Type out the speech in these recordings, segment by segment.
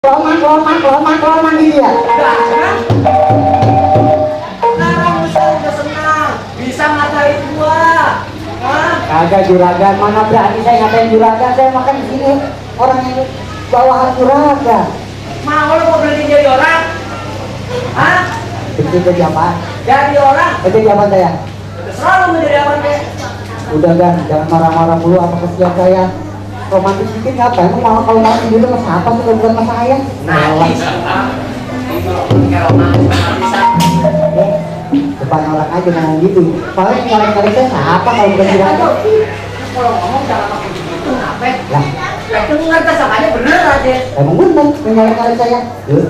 Kelomang gitu ya. Sekarang Musa udah senang, bisa ngatain gua. Hah? Kagak juragan, mana berani saya ngatain juragan, saya makan di sini orang yang bawahan juragan. Mau lu mau berhenti jadi orang? Hah? Itu jadi apa? Jadi orang? Itu jadi apa saya? Terserah lu mau jadi apa deh. Udah kan, jangan marah-marah dulu apa kesian saya. Romantis dikit ngapain? Emang malah kalau mati dulu sama siapa sih kalau bukan sama saya? Najis. Kayak romantis bisa. Depan orang aja ngomong gitu. Paling nyalain saya siapa kalau bukan juragan? Kalau ngomong jangan pakai begitu, kenapa? Lah, Dengar kesannya bener aja. emang bener nyalain saya. Yuk.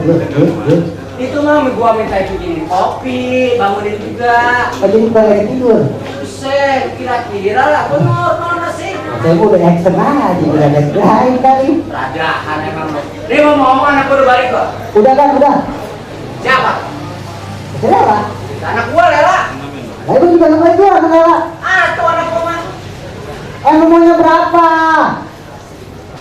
Itu mah gua minta bikinin kopi, bangunin juga. Oh, jadi bukan lagi tidur. Buset, kira-kira lah bener mana sih? Saya udah action aja, udah ada lain kali. Rajaan emang lo. Ini mau ngomong anak gua udah balik kok. Udah kan, udah. Siapa? Lela. Anak gua Lela. Nah itu juga namanya gua, anak Lela. Ah, tuh anak gua mah. Nomornya berapa?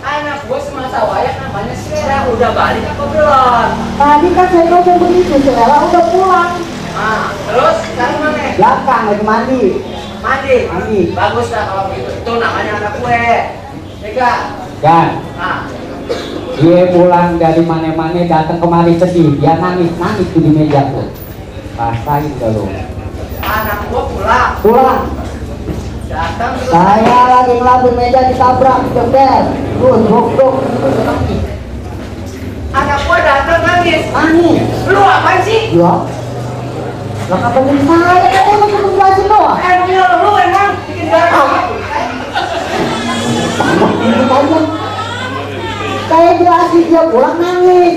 Anak gua semasa wayak namanya si Lela. Udah balik apa belum? Tadi kan saya ngomong begitu, si Lela udah pulang. Ah, terus sekarang mana? Belakang lagi mandi. Mandi. Bagus lah kalau begitu. Itu namanya anak gue. Tiga. Dan Ah, dia pulang dari mana-mana datang kemari sedih, dia nangis tuh di meja tuh. Rasain gak lu? anak gua Pulang. datang terus Saya lagi ngelabur meja ditabrak, jebel. Terus rok nangis. anak gua datang nangis. Nangis. Lu apaan sih? Ya. Lah kata saya kan emang cuma jelasin doang. Emangnya lu emang bikin garang gitu? Gitu aja. Saya jelasin dia pulang nangis.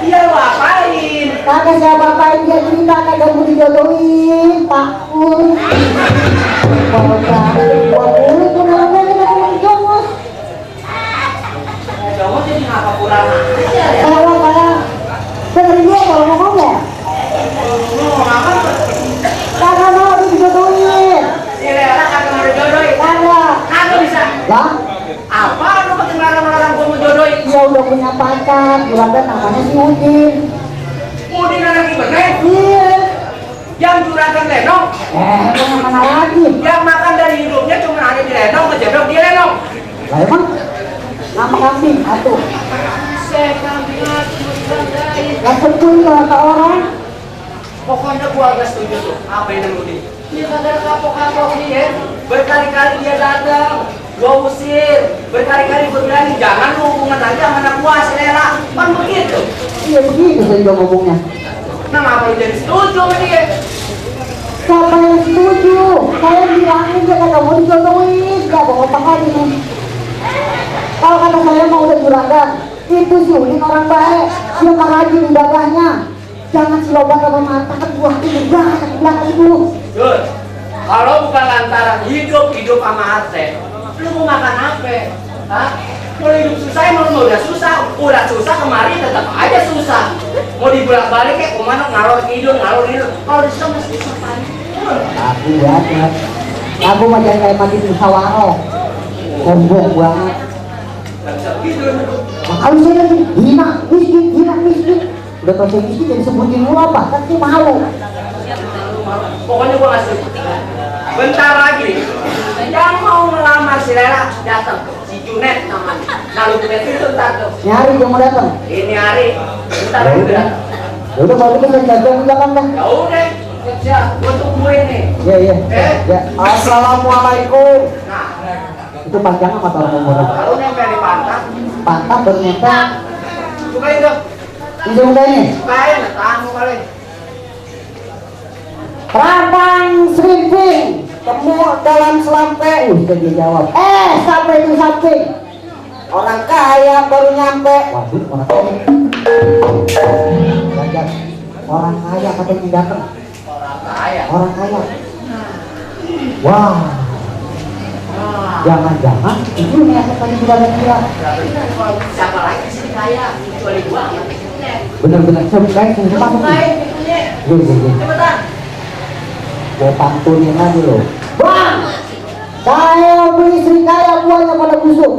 Iya lu apain? Kagak saya bapain dia cerita kagak mau dijodohin Pak Pur. Kalau saya itu namanya ngomong jongos. Kamu jadi ngapa kurang aja ya? Kalau saya dengerin dia kalau mau ngomong. Lu mau ngapa? Kagak mau dijodohin. Si Lela kagak mau dijodohin. Kagak bisa. Lah, Apa lu pakai melarang-melarang gua mau jodohin? dia udah punya pacar, juragan namanya si Udin. Udin anak Ibenek. Iya. Yang juragan Lenong. Emang mana lagi? Yang makan dari hidupnya cuma ada di Lenong, kejedok di Lenong. Lah emang nama kambing atuh. Lah sepuin ke orang. Pokoknya gua agak setuju tuh. Apa yang Udin? Dia kagak kapok-kapok dia. Berkali-kali dia datang. Gua usir. Berkali-kali gua bilangin jangan lu hubungan lagi sama anak gua si Lela. Kan begitu. Iya begitu saya juga ngomongnya. Nah ngapa lu jadi setuju sama dia? Siapa yang setuju? Saya bilangin dia kagak mau dijodohin, gak mau otak lagi nih. Kalau kata saya mau udah juragan, itu si Udin orang baik, dia mah rajin ibadahnya. Jangan selobat sama mata kan buah ini banyak belakang itu. Jul, kalau bukan lantaran hidup sama Arte, lu mau makan apa? Hah? Kalau hidup susah emang lu udah susah kemarin tetap aja susah. Mau dibolak-balik kayak kemana ngalor tidur. Kalau di sana mesti susah paling. Aku banget. Aku mah jangan kayak mati di musyawarah. Sombong banget. Gak bisa gitu. Nah, kalau saya lagi hina miskin. Udah kalau saya miskin jadi sebutin lu apa? Kan saya malu. Pokoknya gua ngasih bentar lagi yang mau melamar si Lela datang si Junet namanya. Nah lu Junet itu ntar tuh Nyari dia mau datang. ini hari bentar Ya lagi udah. datang. Ya udah kalau gitu saya jaga di belakang dah. Ya udah kerja gua tungguin nih. Iya. Ya. Assalamualaikum. Nah Itu panjang apa kalau ngomong? kalau nempel di pantat Pantat bernyata. bukain tuh Ini udah ini. bukain tamu kali. Rabang Serimping temu dalam selampe. Dia jawab. Sampai itu samping. Orang kaya baru nyampe. Waduh, orang kaya. Jajan. Orang kaya katanya datang. Orang kaya. Wah, Nah, jangan-jangan itu nih yang tadi sudah ada kira. siapa lagi sih kaya kecuali gua yang bikinnya. Bener-bener cepat cepat. Bukain pintunya. Iya. Cepetan. Gua pantunin lagi loh. Bang, saya beli istri kaya buahnya pada busuk.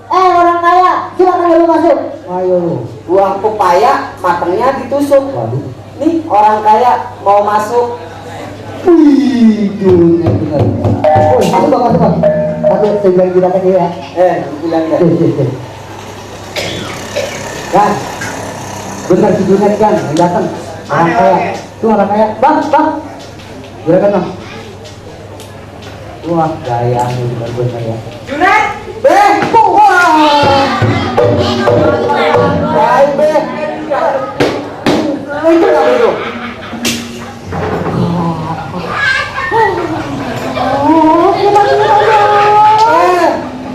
Orang kaya, silakan lu masuk. Ayo lu. buah pepaya matangnya ditusuk. Waduh. Nih orang kaya mau masuk. Wih, dunia benar. Oh, masuk bang, masuk bang. Aku saya bilang kita ya. Bilang deh. Kan, benar si Junet kan, yang datang. Orang kaya, itu orang kaya. Bang, gerakan bang. Wah, gayanya benar-benar ya. Junet! Wah. Baik, itu apa itu? Oh, kita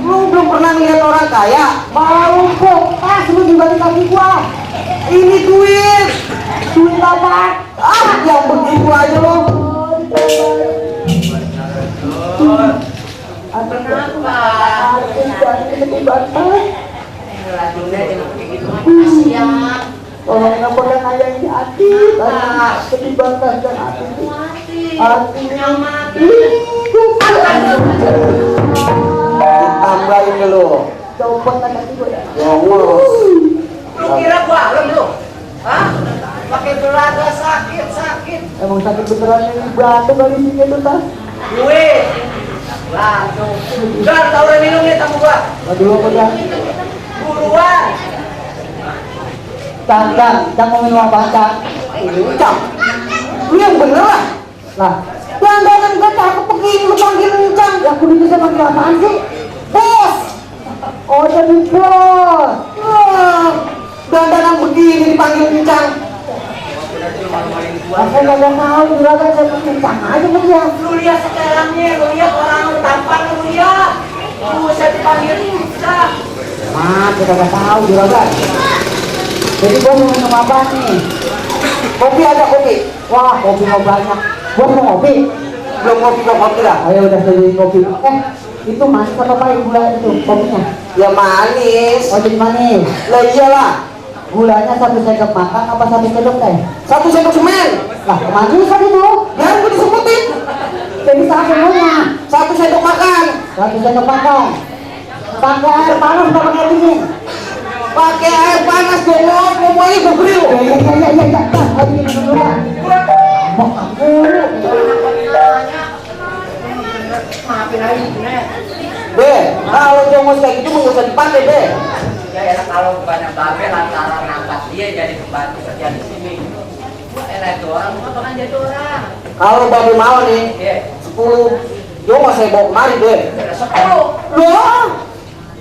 Lu belum pernah lihat orang kaya? mau kok, lu juga dikasih gua. Ini duit. Duit apa? Yang begitu aja lo. Kenapa? Junet jangan kayak gitu mah kasihan. Tolong ngapain aja ini hati, sedibatan dan hati. Hatinya mati. Ditambahin dulu. Coba tanya gue ya. Ngurus. Lu kira gua alam lu? Hah? Pakai belaga sakit. Emang sakit beneran ini berantem kali sini tuh tas. Duit. Langsung. Udah tawarin minum nih tamu gua. Aduh apa dah? Buruan. Cang mau minum apa cang? Cang. Lu yang bener lah. Lah, Dandanan gak cakep begini lu panggil Cang. ya aku bisa panggil apaan sih? Bos. Oh jadi bos. Dandanan begini dipanggil Cang. Saya nggak tahu juragan saya panggil cang aja mas ya. Lu lihat sekarangnya, lu lihat orang tampan lu lihat. Lu saya dipanggil susah. Maaf, kita nggak tahu juragan. Jadi bos mau minum apa nih? Kopi ada kopi. Wah, kopi mau banyak. Bos mau kopi? Belum kopi dah. Ayo udah jadi kopi. Itu manis apa pahit gula itu kopinya? Ya manis. Oh jadi manis. Lah iyalah. Gulanya 1 sendok makan apa 1 sendok teh? 1 sendok semen. Lah kemanisan itu? Jangan gue disebutin. Jadi salah semuanya. 1 sendok makan. 1 sendok makan. Pakai air panas atau pakai air dingin? Pakai air panas dong, mau ibu grill. Iya. Ayo minum dulu ya. Mau mulu. Maafin aja Junet. Be, kalau jongos kayak gitu nggak usah dipakai, Be. Ya enak kalau bukannya babe lantaran ngangkat dia jadi pembantu kerja di sini. Gua enak tuh orang, gua bahkan jadi orang. Kalau babe mau nih, Iya. 10 jongos saya bawa kemari, Be. Udah 10. Loh,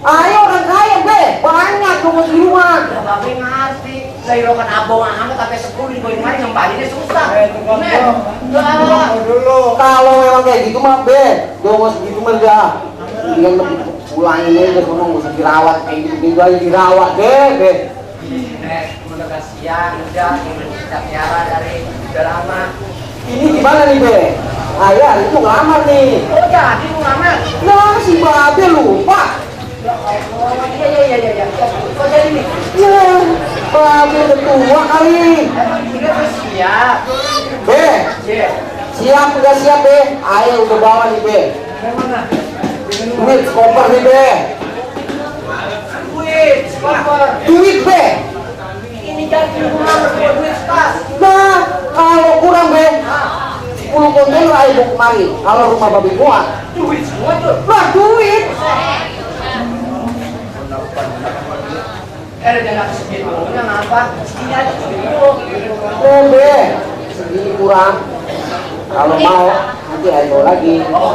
ayo orang kaya, Be. Banyak jongos di rumah. Ya babe ngerti. Seirokan abang amat sampai 10 dibawain kemari ngempalinnya susah. Junet. Enggak. Kalau memang kayak gitu mah, Be, jongos gitu mah dah. Yang pulangin aja sono nggak usah dirawat kayak gitu aja dirawat, Be. Junet, udah kasihan, udah kita piara dari udah lama. Ini gimana nih, Be? Ayah, itu ngelamar nih. Oh jadi lu ngamar? Nah, si babe lupa. Ya Allah, iya. Kok jadi nih? Ya, babe udah tua kali. Udah tuh siap. Be, Iya. siap nggak siap, Be? Ayo udah bawa nih, Be. Mana? Duit koper nih, Be. Duit, skor. Duit, Be. Ini jadi rumah buat duit tas. Nah, kalau kurang, Be, 10 kontainer ayo bawa kemari. Kalau rumah babe muat. Duit semua tuh. Lah, duit. Ada jangan segitu, punya ngapa? Segini aja segitu. Be, segini kurang. Kalau mau, nanti ayo lagi. Oh,